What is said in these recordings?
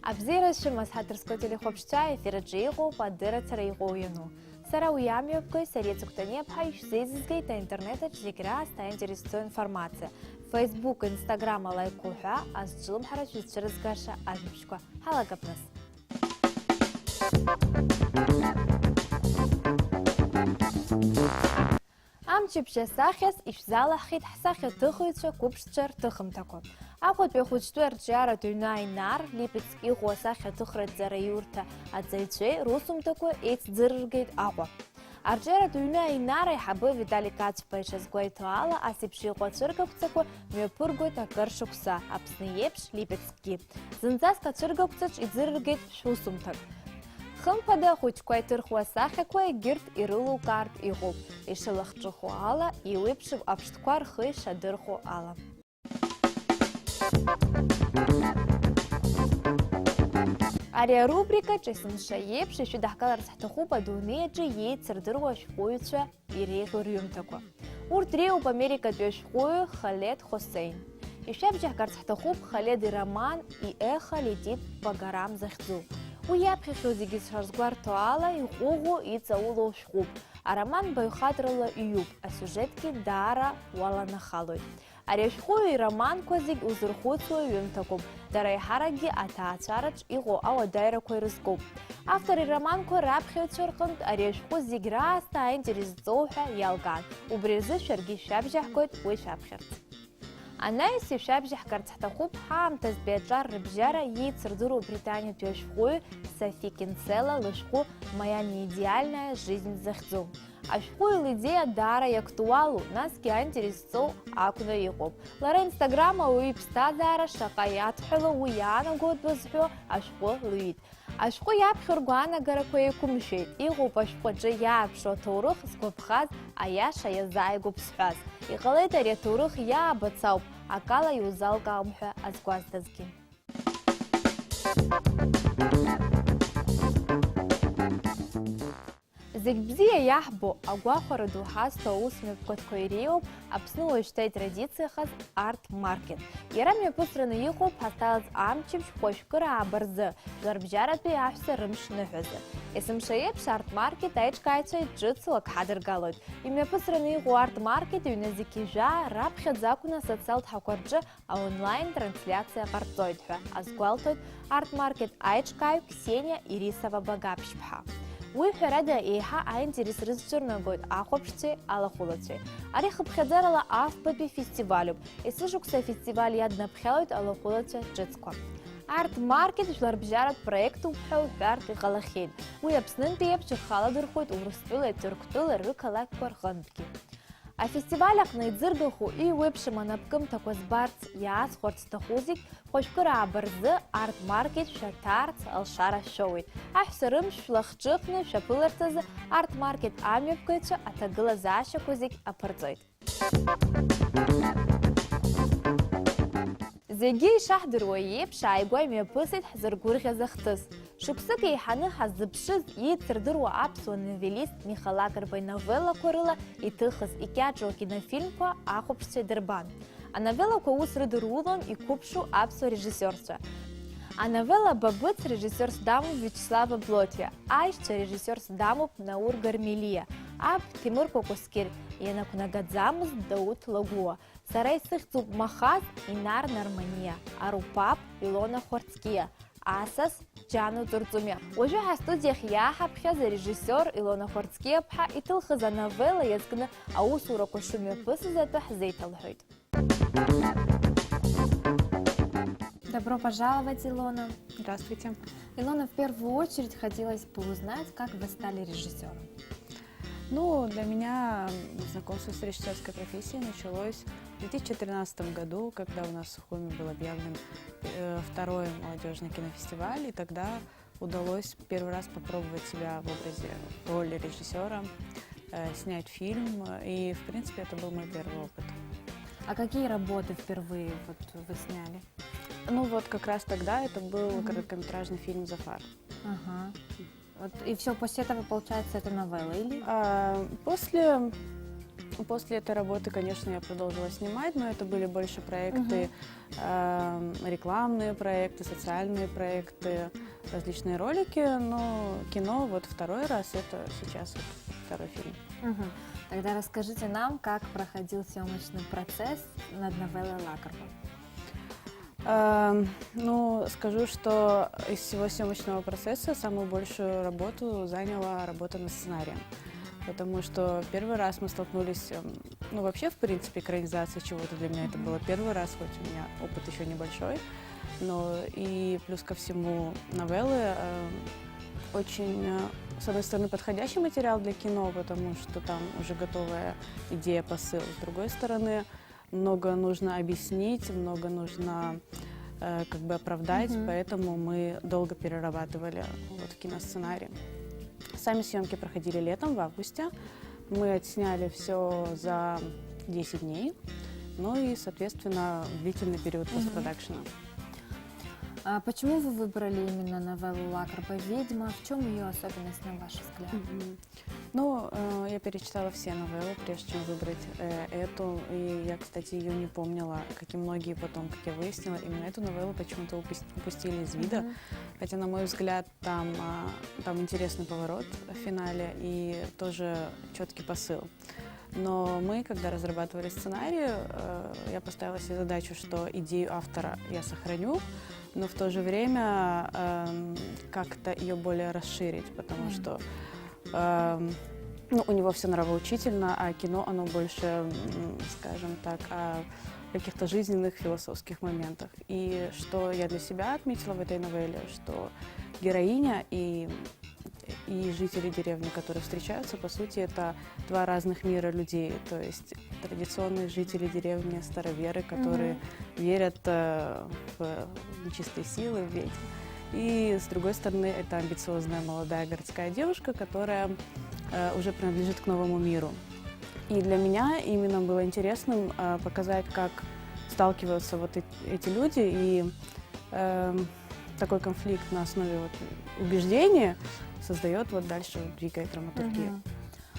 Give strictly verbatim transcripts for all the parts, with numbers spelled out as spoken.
Абзиара шәымаз, ҳаҭыр зқәу ателехәаԥшцәа, аефир аҿы иҟоуп адырраҭара иҟоу иану. Сара уи амҩаԥгаҩ Сариа Цыгәҭаниаԥҳа ишәзеизызгеит аинтернет аҿ зегь раасҭа аинтерес зцу информациа. Facebook, Instagram алаикқәа уҳәа, азҿлымҳара шәызцәырызгаша ажәабжьқәа. Ҳалагап нас. Амчыбжь асахьаз ишәзалаҳхит ҳсахьаҭыхыҩцәа қәыԥшцәа рҭыхымҭақәа. Аҟәатәи ахәыҷтәы арҿиаратә ҩны Аинар, Липецк иҟоу асахьаҭыхратә ҵараиурҭа аҵаҩцәеи русумҭақәа еицӡырыргеит Аҟәа. Арҿиаратә ҩны Аинар аиҳабы Витали Кацәба ишазгәеиҭо ала, ас еиԥш иҟоу ацәыргақәҵақәа мҩаԥыргоит акыр шықәса, Аԥсны иеиԥш, Липецкгьы. Зынӡаск ацәыргақәҵаҿ иӡырыргеит шәусумҭак. Хымԥада, ахәыҷқәа иҭырхуа асахьақәа егьырҭ ирылукаартә иҟоуп, ишылахҿыху ала, еиуеиԥшым аԥштәқәа рхы ишадырхәо ала. Ари арубрикаҿ есымша еиԥш ишәыдаҳгаларц ҳҭахуп адунеи аҿы иеицырдыруа ашәҟәыҩҩцәа иреиӷьу рҩымҭақәа. Урҭ дреиуоуп америкатәи ашәҟәыҩҩы Халед Хосеин. Ишәабжьаҳгарц ҳҭахуп Халед ироман «Иеха летит по горам» захьӡу. Уи иаԥхьахьоу зегьы шазгәарҭо ала, иҟәыӷоу, иҵаулоу шәҟәуп. Ароман баҩхатәрала иҩуп, асиужетгьы даара уаланахалоит. Ари ашәҟәыҩҩы ироманқәа зегь узырхәыцуа ҩымҭақәоуп, дара еиҳаракгьы аҭаацәараҿ иҟоу ауадаҩрақәа ирызкуп. Автор ироманқәа раԥхьаҩцәа рҟынтә ари ашәҟәы зегь раасҭа аинтерес зҵоу ҳәа иалкаан, убри азы шәаргьы шәабжьаҳгоит уи шәаԥхьарц. Анаҩс ишәабжьаҳгарц ҳҭахуп ҳаамҭазтәи аҿар рыбжьара иеицырдыруа британиатәи ашәҟәыҩҩы Софи Кинсела лышәҟәы «Моя неидеальная жизнь» захьӡу. Ашәҟәыҩҩы лидеиа даара иактуалу, насгьы аинтерес зҵоу акәны иҟоуп. Лара Инстаграм ауаҩы иԥсҭазаара шаҟа иадҳәалоу уи иаанаго дазҳәо ашәҟәы лҩит. Ашәҟәы иаԥхьо ргәаанагарақәа еиқәымшәеит, иҟоуп ашәҟәаҿы иаарԥшу аҭоурых згәаԥхаз, аиаша иазааигәоуп зҳәаз. Иҟалеит ари аҭоурых иаабац ауп, акала иузалкаауам ҳәа азгәазҭазгьы. Зегь бзиа иаҳбо, агәахәара ду ҳазҭо аус мҩаԥгатәқәа иреиуоуп Аԥсны уажәшьҭа итрадициахаз арт-маркет. Иара мҩаԥысраны иҟоуп ҳазҭалаз амчыбжь хәажәкыра ааба рзы, жәларбжьаратәи аҳәса рымш ныҳәазы. Есымша еиԥш арт-маркет аиҿкааҩцәа ҿыцу ак ҳадыргалоит. Имҩаԥысраны иҟоу арт-маркет ҩны зқьи жәаа раԥхьаӡа акәны асоциалтә ҳақәа рҿы аонлайн-трансляциа ҟарҵоит ҳәа азгәалҭоит арт-маркет аиҿкааҩ Ксениа Ирисова Багаԥшьԥҳа. Уи, ҳәарада, еиҳа аинтерес рызцәырнагоит ахәаԥшцәеи алахәылацәеи. Ари хыԥхьаӡарала афбатәи фестивалюп. Есышықәса афестиваль иаднаԥхьалоит алахәылацәа ҿыцқәа. Арт-маркет жәларбжьаратә проектуп ҳәа уҳәартә иҟалахьеит. Уи Аԥснынтәи еиԥш рхы аладырхәоит Урыстәылеи Ҭырқәтәылеи рықалақьқәа рҟынтәгьы. Афестиваль аҟны иӡыргахо еиуеиԥшым анапкымҭақәа збарц, иаазхәарц зҭаху зегь, хәажәкыра ааба рзы арт-маркет шәаҭарц алшара шәоуеит. Аҳәса рымш шәлахҿыхны шәаԥыларц азы арт-маркет амҩаԥгаҩцәа аҭагылазаашьақәа зегь аԥырҵоит. Зегьы ишаҳдыруа еиԥш, ааигәа имҩаԥысит ҳзыргәырӷьаз ахҭыс. Шықәсык еиҳаны ҳаззыԥшыз, еицырдыруа аԥсуа новеллист Миха Лакрба иновеллақәа рыла иҭыхыз икьаҿу акинофильмқәа ахәаԥшцәа идырбан. Ановеллақәа аус рыдырулон иқәыԥшу аԥсуа режиссиорцәа. Ановелла Бабыц режиссиорс дамоуп Виачеслав Аблотиа, аишьцәа режиссиорс дамоуп Наур Гармелиа, аб Ҭемыр Кәакәасқьыр, ианақәнагаӡамыз Дауҭ Лагәуа, сара исыхьӡуп Махаз Инар Нарманиа, Арупап Илона Хәарцкиа, асас Џьану Ҵурҵумиа. Уажәы ҳастудиахь иааҳаԥхьаз арежиссиор Илона Хәарцкиаԥҳа иҭылхыз ановелла иазкны аусурақәа шымҩаԥысыз атәы ҳзеиҭалҳәоит. Добро пожаловать, Илона. Здравствуйте. Илона, в первую очередь хотелось бы узнать, как вы стали режиссёром. Ну, для меня знакомство с режиссёрской профессией началось в две тысячи тринадцатом году, когда у нас в Сухуми был объявлен, э, второй молодёжный кинофестиваль, и тогда удалось первый раз попробовать себя в образе, в роли режиссёра, э, снять фильм, и, в принципе, это был мой первый опыт. А какие работы впервые вот вы сняли? Ну вот как раз тогда это был Мгм. короткометражный фильм «Зафар». Ага. Вот, и всё, после этого, получается, это новелла, или? А, после, После этой работы, конечно, я продолжила снимать, но это были больше проекты, эм, рекламные проекты, социальные проекты, различные ролики, но кино вот второй раз, это сейчас вот второй фильм. Мгм. Тогда расскажите нам, как проходил съемочный процесс над новеллой Лакарба. Эм, ну, скажу, что из всего съемочного процесса самую большую работу заняла работа над сценарием. Потому что первый раз мы столкнулись, эм, ну, вообще, в принципе, экранизация чего-то для меня это было первый раз, хоть у меня опыт еще небольшой. Но и плюс ко всему новеллы, эм, очень, э, с одной стороны, подходящий материал для кино, потому что там уже готовая идея, посыл. С другой стороны, много нужно объяснить, много нужно, э, как бы оправдать, поэтому мы долго перерабатывали вот киносценарий. Сами съемки проходили летом, в августе. Мы отсняли все за десять дней. Ну и, соответственно, длительный период постпродакшена. А почему вы выбрали именно новеллу Лакарба «Ведьма»? В чем ее особенность, на ваш взгляд? Мгм. Ну, э, я перечитала все новеллы, прежде чем выбрать, э, эту. И я, кстати, ее не помнила, как и многие потом, как я выяснила. Именно эту новеллу почему-то упус- упустили из вида. Хотя, на мой взгляд, там, а, там интересный поворот в финале и тоже четкий посыл. Но мы, когда разрабатывали сценарий, э, я поставила себе задачу, что идею автора я сохраню, но в то же время, эм, как-то ее более расширить, потому что, эм, ну, у него все нравоучительно, а кино, оно больше, м, скажем так, о каких-то жизненных, философских моментах. И что я для себя отметила в этой новелле, что героиня и и жители деревни, которые встречаются, по сути, это два разных мира людей. То есть традиционные жители деревни, староверы, которые верят, э, в нечистые силы, в ведьм. И, с другой стороны, это амбициозная молодая городская девушка, которая, э, уже принадлежит к новому миру. И для меня именно было интересным, э, показать, как сталкиваются вот э- эти люди и, эм, такой конфликт на основе вот убеждения создает вот дальше, вот, двигает драматургию. Мгм.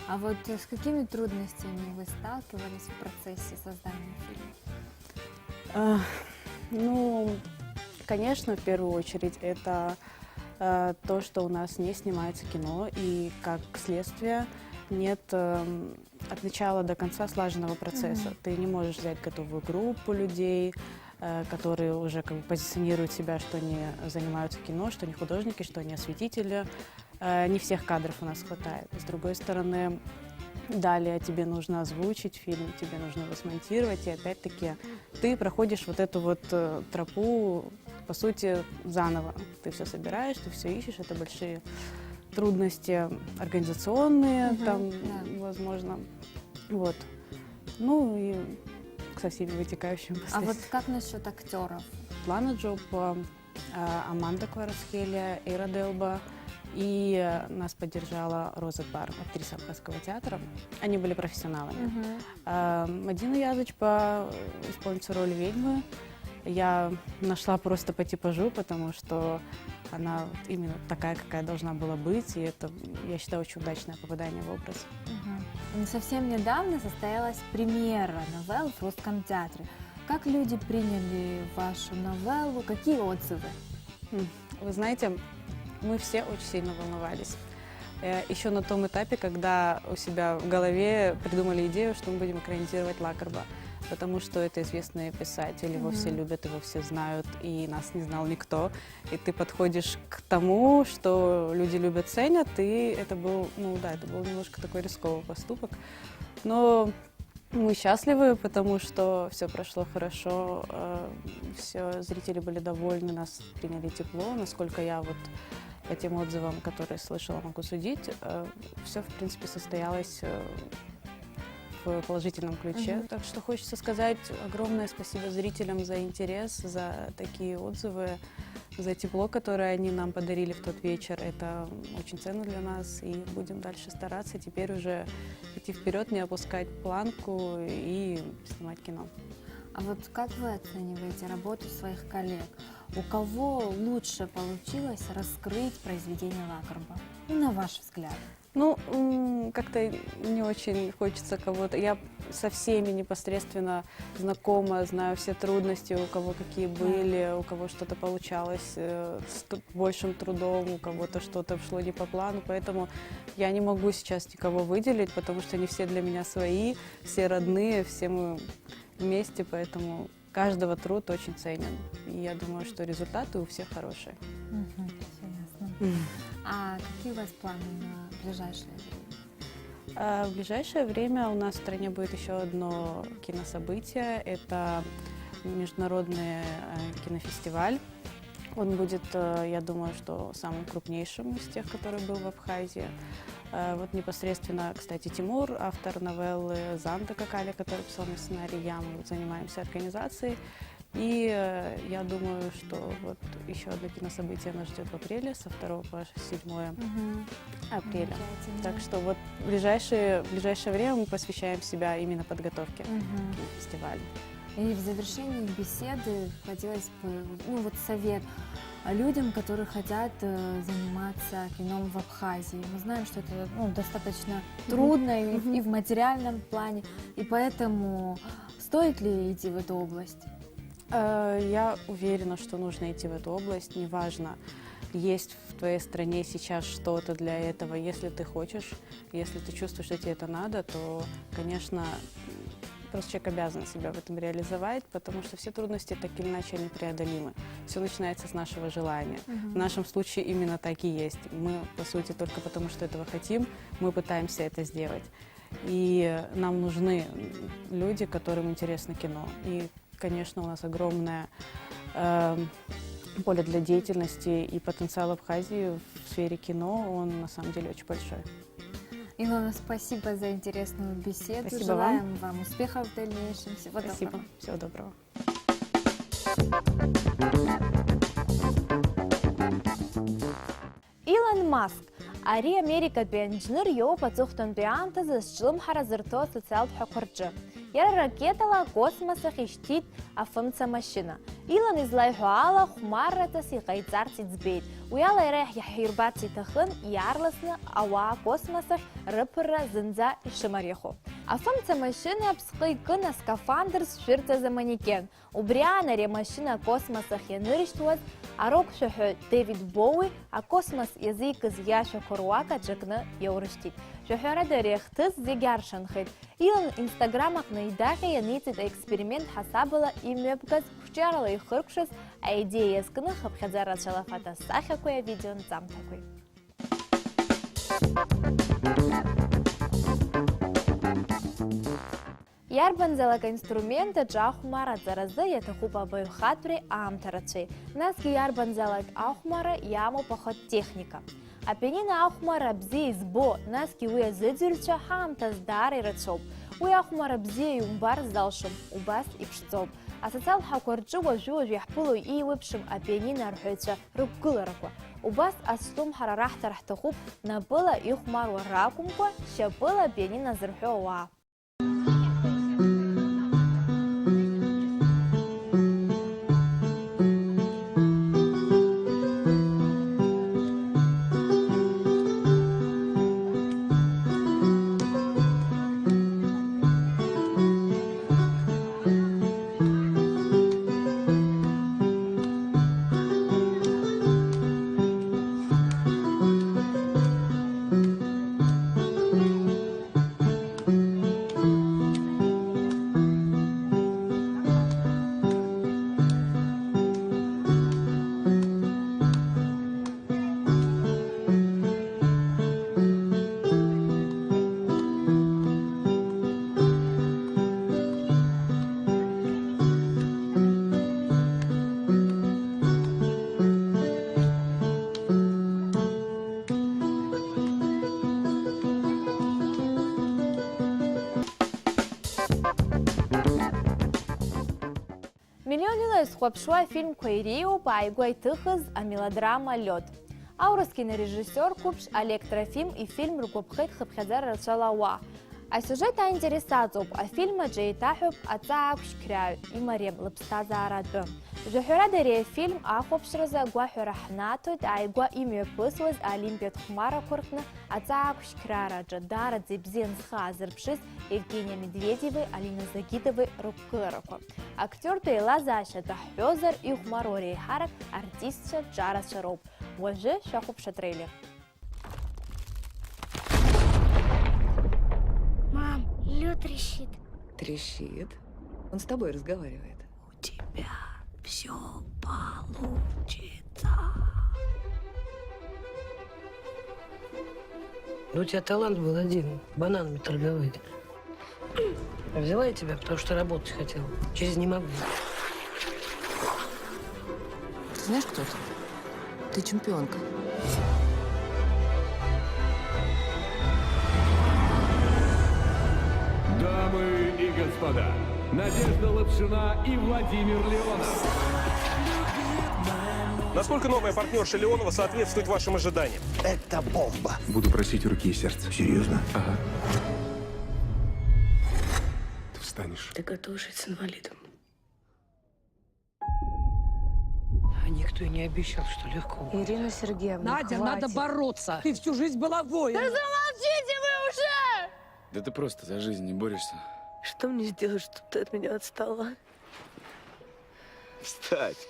А вот с какими трудностями вы сталкивались в процессе создания фильма? Э, ну, конечно, в первую очередь это, э, то, что у нас не снимается кино, и как следствие нет, эм, от начала до конца слаженного процесса. Ты не можешь взять готовую группу людей, э, которые уже как бы позиционируют себя, что они занимаются кино, что они художники, что они осветители. Э, не всех кадров у нас хватает. С другой стороны, далее тебе нужно озвучить фильм, тебе нужно его смонтировать, и опять-таки ты проходишь вот эту вот, э, тропу, по сути, заново. Ты все собираешь, ты все ищешь, это большие трудности организационные, Мгм, там, да. возможно. Вот. Ну и со всеми вытекающими А вот последствиями. Как насчет актеров? Лана Джоппа, э, Аманда Кварацхелия, Эйра Делба. И, э, нас поддержала Роза Бар, актриса Абхазского театра. Они были профессионалами. Э, Мадина Язычпа, э, исполнится роль ведьмы. Я нашла просто по типажу, потому что она вот именно такая, какая должна была быть, и это, я считаю, очень удачное попадание в образ. Мгм. Ну, совсем недавно состоялась премьера новелл в Русском театре. Как люди приняли вашу новеллу? Какие отзывы? М, Вы знаете, мы все очень сильно волновались. Э, Еще на том этапе, когда у себя в голове придумали идею, что мы будем экранизировать Лакарба, потому что это известный писатель, его все любят, его все знают, и нас не знал никто. И ты подходишь к тому, что люди любят, ценят, и это был, ну да, это был немножко такой рисковый поступок. Но мы счастливы, потому что все прошло хорошо, все зрители были довольны, нас приняли тепло. Насколько я вот по тем отзывам, которые слышала, могу судить, все, в принципе, состоялось, э, в положительном ключе. Мгм. Так что хочется сказать огромное спасибо зрителям за интерес, за такие отзывы, за тепло, которое они нам подарили в тот вечер. Это очень ценно для нас, и будем дальше стараться теперь уже идти вперед, не опускать планку и снимать кино. А вот как вы оцениваете работу своих коллег? У кого лучше получилось раскрыть произведение Лакерба? Ну, на ваш взгляд. Ну, м, как-то не очень хочется кого-то. Я со всеми непосредственно знакома, знаю все трудности, у кого какие были, у кого что-то получалось э, с тр- большим трудом, у кого-то что-то шло не по плану, поэтому я не могу сейчас никого выделить, потому что они все для меня свои, все родные, все мы вместе, поэтому каждого труд очень ценен. И я думаю, что результаты у всех хорошие. Мгм, всё ясно. А какие у вас планы на ближайшее время? А в ближайшее время у нас в стране будет еще одно кинособытие. Это международный э, кинофестиваль. Он будет, э, я думаю, что самым крупнейшим из тех, который был в Абхазии. Э, Вот непосредственно, кстати, Тимур, автор новеллы Занда Какали, который писал мне сценарий, я, мы занимаемся организацией. И э, я думаю, что вот еще одно кинособытие нас ждет в апреле, со второго по седьмое апреля. Замечательно. Так что вот в ближайшее, в ближайшее время мы посвящаем себя именно подготовке Мгм. к фестивалю. И в завершении беседы хотелось бы, ну, вот совет а, людям, которые хотят э, заниматься кином в Абхазии. Мы знаем, что это, ну, достаточно трудно и, Мгм. и в материальном плане, и поэтому стоит ли идти в эту область? Э, Я уверена, что нужно идти в эту область. Неважно, есть в твоей стране сейчас что-то для этого. Если ты хочешь, если ты чувствуешь, что тебе это надо, то, конечно, просто человек обязан себя в этом реализовать, потому что все трудности так или иначе они преодолимы. Все начинается с нашего желания. В нашем случае именно так и есть. Мы, по сути, только потому, что этого хотим, мы пытаемся это сделать. И нам нужны люди, которым интересно кино. И, конечно, у нас огромное эм, поле для деятельности, и потенциал Абхазии в сфере кино, он на самом деле очень большой. Илона, спасибо за интересную беседу. Спасибо Желаем вам успехов в дальнейшем. Всего Спасибо. доброго. Всего доброго. Илон Маск, ари Америкатәи анџьныр иоуп аҵыхәтәантәи аамҭазы азҿлымҳара зырҭо асоциалтә ҳәақәа рҿы. Иара ракетала акосмос ахь ишьҭит афымца машьына. Илон излаиҳәо ала, хәмарраҵас иҟаиҵарц иӡбеит. Уи ала иара иаҳирбарц иҭахын, иаарласны ауаа акосмос ахь рыԥырра зынӡа ишымариахо. Афымца машьына аԥсҟы икын аскафандр зшәырҵаз аманекен. Убри аан ари амашьына акосмос ахь ианырышьҭуаз, арок-шәаҳәаҩ Девид Боуи акосмос иазикыз иашәақәа руак аҿакны иаурышьҭит. Шәаҳәарада, ари ахҭыс зегь аршанхеит. Илон Instagram аҟны идаҟьа ианиҵеит аексперимент ҳасабала имҩаԥгаз, қәҿиарала ихыркәшаз аидеиа иазкны хыԥхьаӡа рацәала афотосахьақәеи авидеонҵамҭақәеи. Иарбанзаалак аинструмент аҿы ахәмарра аҵаразы иаҭахуп абаҩхатәреи аамҭа рацәеи, насгьы иарбанзаалак ахәмарра иамоуп ахатә техника. Апианино ахәмарра бзиа избо, насгьы уи азыӡырҩцәа ҳаамҭаз даара ирацәоуп. Уи ахәмарра бзиа иумбар залшом, убас иԥшӡоуп. Асоциалтә ҳәақәа рҿы уажәы-уажәы иаҳԥыло еиуеиԥшым апианино арҳәаҩцәа рықәгыларақәа. Убас азҿлымҳара раҳҭар ҳҭахуп напыла ихәмаруа ракәымкәа, шьапыла апианино зырҳәо ауаа. Миллионила изхәаԥшуа афильмқәа иреиуоуп ааигәа иҭыхыз амелодрама Лёд. Аурыс кинорежиссиор қәыԥш Олег Трофим ифильм ргәаԥхеит хыԥхьаӡара рацәала ауаа. Асиужет аинтерес аҵоуп, афильм аҿы еиҭаҳәоуп аҵаа ақәшьқьрааҩ имариам лыԥсҭазаара атәы. Жәаҳәарада, ари афильм ахәаԥшразы агәаҳәара ҳнаҭоит ааигәа имҩаԥысуаз олимпиатә хәмарақәа рҟны аҵаа ақәшьқьраара аҿы даараӡа ибзиан зхы аазырԥшыз Евгения Медведиевеи Алина Загитовеи рықәгыларақәа. Актиортә еилазаашьа ҭаҳҳәозар, ихәмаруа реиҳарак артистцәа ҿарацәа роуп. Уажәы шәахәаԥш атрейлер. Мам, лед трещит. Трещит? Он с тобой разговаривает. У тебя все получится. Ну, у тебя талант был один, бананами торговать. Взяла я тебя, потому что работать хотела. Через «не могу». Знаешь, кто ты? Ты чемпионка. Дамы и господа, Надежда Лапшина и Владимир Леонов. Насколько новая партнерша Леонова соответствует вашим ожиданиям? Это бомба. Буду просить руки и сердца. Серьезно? Ага. Ты встанешь. Ты готов жить с инвалидом? А никто и не обещал, что легко будет. Ирина Сергеевна, Надя, хватит. Надо бороться. Ты всю жизнь была воином. Да замолчите вы уже! Да ты просто за жизнь не борешься. Что мне сделать, чтобы ты от меня отстала? Встать.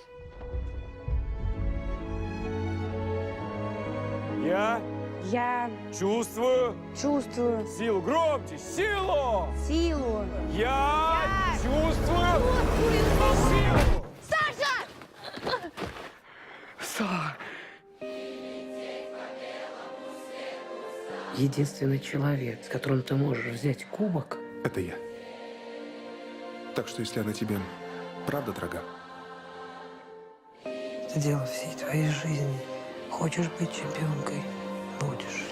Я Я чувствую чувствую силу. Громче, силу! Силу. Я Я чувствую чувствую силу! Саша! Са! Единственный человек, с которым ты можешь взять кубок, это я. Так что, если она тебе правда дорога, это дело всей твоей жизни. Хочешь быть чемпионкой? Будешь.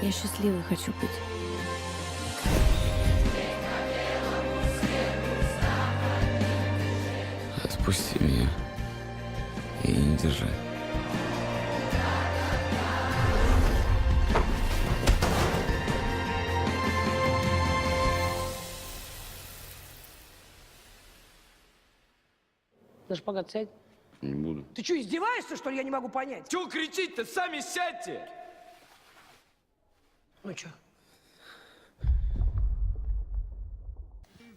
Я счастливой хочу быть. Отпусти меня и не держи. На шпагат сядь. Не буду. Ты что, издеваешься, что ли? Я не могу понять. Чего кричите-то? Сами сядьте! Ну чё?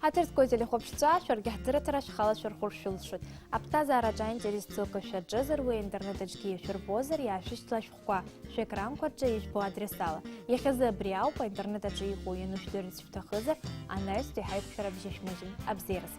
Ҳаҭыр зқәу ателехәаԥшцәа, шәаргьы ҳӡырыҭара шәхала шәырхәыр шәылшоит. Аԥсҭазаараҿы аинтерес ӡоугьы шәаҿызар, уи аинтернет аҿгьы иашәырбозар, иаашәышьҭла шәҟәқәа шәекранқәа рҿы ижәбо адрес ала. Иахьазы абри ауп, аинтернет аҿы иҟоу ианышәдырырц шәҭахызар, анаҩстәи ҳаиқәшәара абжьы шәмыжьын. Абзиараз!